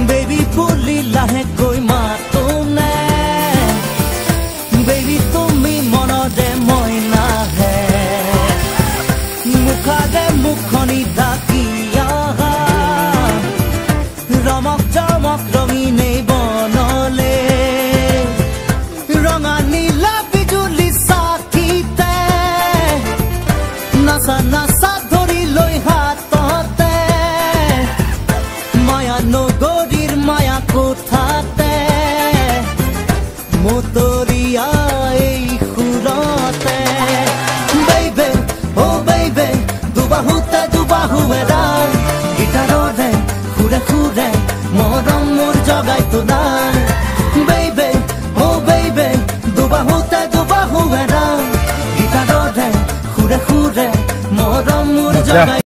Baby বুলি লাহেকৈ মাতোনে, baby তুমি মনতে মইনাহে, মুখাৰে মুখনি ঢাকি আহা, ৰমক জমক ৰঙিনেই বনলে, ৰঙা নীলা বিজুলী চাকিতে নাচা নাচা ধৰি লৈ হাততে, মায়া নগৰীৰ মায়া কোঠাতে, মতৰীয়া এই সুৰতে। বেবে অ বেবে, দুবাহুতে দুবাহু এডাল, গীটাৰৰে সুৰে সুৰে মৰম মোৰ জগাই তোলা। বেবে অ বেবে, দুবাহুতে দুবাহু এডাল, গীটাৰৰে সুৰে সুৰে মৰম মোৰ জগাই